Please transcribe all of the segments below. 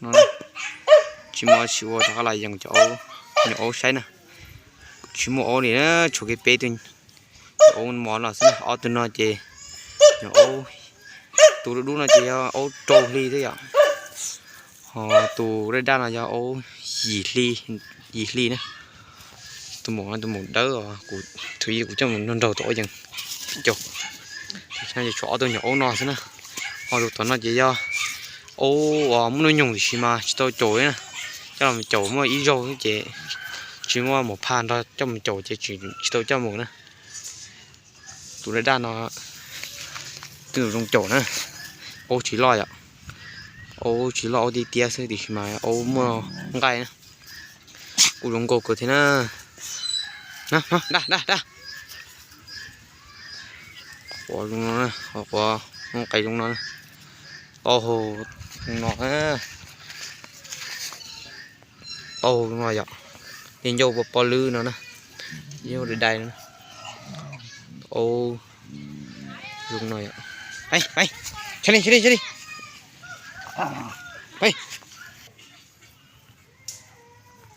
No, tsis muaj tsis ua rov qab los yees cov aub, nyuam aub saib na. Tsis muaj aub li na, tshuav kiag peb tug nyuam aub mos no xwb na. Ob tug no ces nyuam aub, tus dub dub no ces yog aub rau hli thiab yom. Ho tus daj daj no yog aub yim hli, yim hli na. Tus maum no tus maum dawb os, kuv thaum ub kuv coj mus nrog nraug tus aub yees caum. Tam sim no ces tshuav ob tug nyuam aub no xwb na. Ho tus tom no ces yog aub uas muaj hnub nyoog tiam sis mas tsis tau caum li na. Coj los caum muaj ib zaug xwb ces tsis muaj maum phaj nrog coj mus caum ces tsis tau coj mus na. Tus daj daj no twb zoo caum na. Aub tsis loj yom, aub tsis loj, aub tiab tiab xwb tiam sis mas aub muaj nqaij na. Kuj zoo nkauj kawg thiab na. Daj daj daj. Quav zoo no, quav nqaij zoo no, tau hau zoo no, tau hau zoo no yom. Yeej ncauj pov pov lwb no na, yeej dai dai no. Aub zoo no yom. Ais, ais, tsa li, tsa li, tsa li. Ais.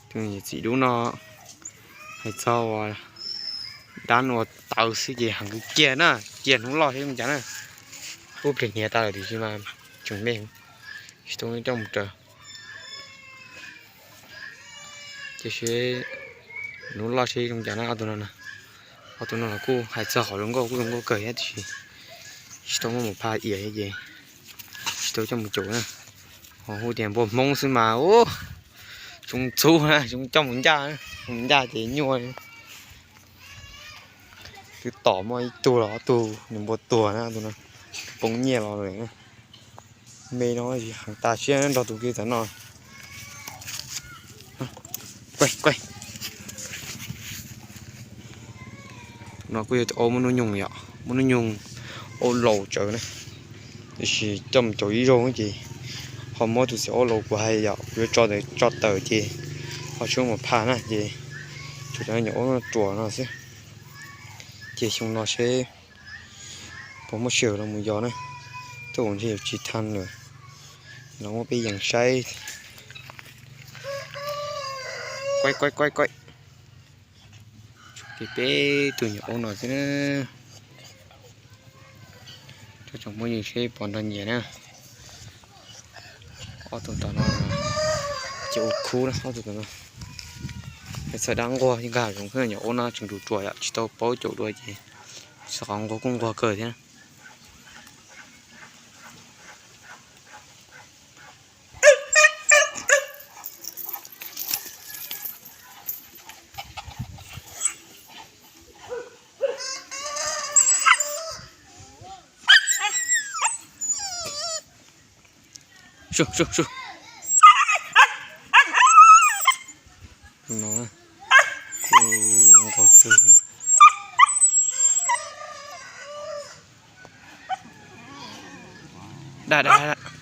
Tus txiv dub no hais txog ua dab ua taws xwb ces heev kiag na, kiag hnub loj thiab zoo cas na. Ub, plig hniav tas lawm tiam sis mas tseem me, tsis tau coj mus raws. Tiam sis hnub loj seb zoo cas na ob tug no na. Ob tug no los kuj hais txog qhov zoo nkauj kuj zoo nkauj kawg thiab tiam sis tsis tau muaj maum phaj iam ces tsis tau coj mus caum na. Ho hu tias npua Hmoob xwb mas ub, zoo ntxub na, zoo coj mus ncaj, mus ncaj ces nyuaj. Twb tom muaj ib tug los ob tug nws npua tuag na, tus no poob nyiaj los lawm. Me no heev tas siab nrog tus kiag tam no. Kuj, kuj. No kuj yog tus aub muaj hnub nyoog yom, muaj hnub nyoog, aub laus tsawv na. Tiam sis coj mus caum ib zaug ces ho muab tus txiv aub laus kuv hais yom, kuv yuav tso tawm ces ho tsis muaj maum phaj na ces tsuas cov nyuam aub ruam no xwb. Ces xyoo no seb puas muaj sij hawm los mus yos na, tuaj ua ntej yuav tsis tag lawm, los muab peb yees saib. Kuj, kuj, kuj. Tshuav kiag peb tug nyuam aub no xwb na. Coj tsoom phooj ywg seb puas nrog nyiam na. Ob tug tom no ces ua khub na, ob tug tom no. Hais txog dab nquag nkag zoov xwb, nyuam aub no tseem ruam ruam yom, tsis tau paub caum dua ces txog qhov nquag kuj nquag kawg thiab. Sub, sub, sub. No, kuj nquag kawg. Daj, daj, daj.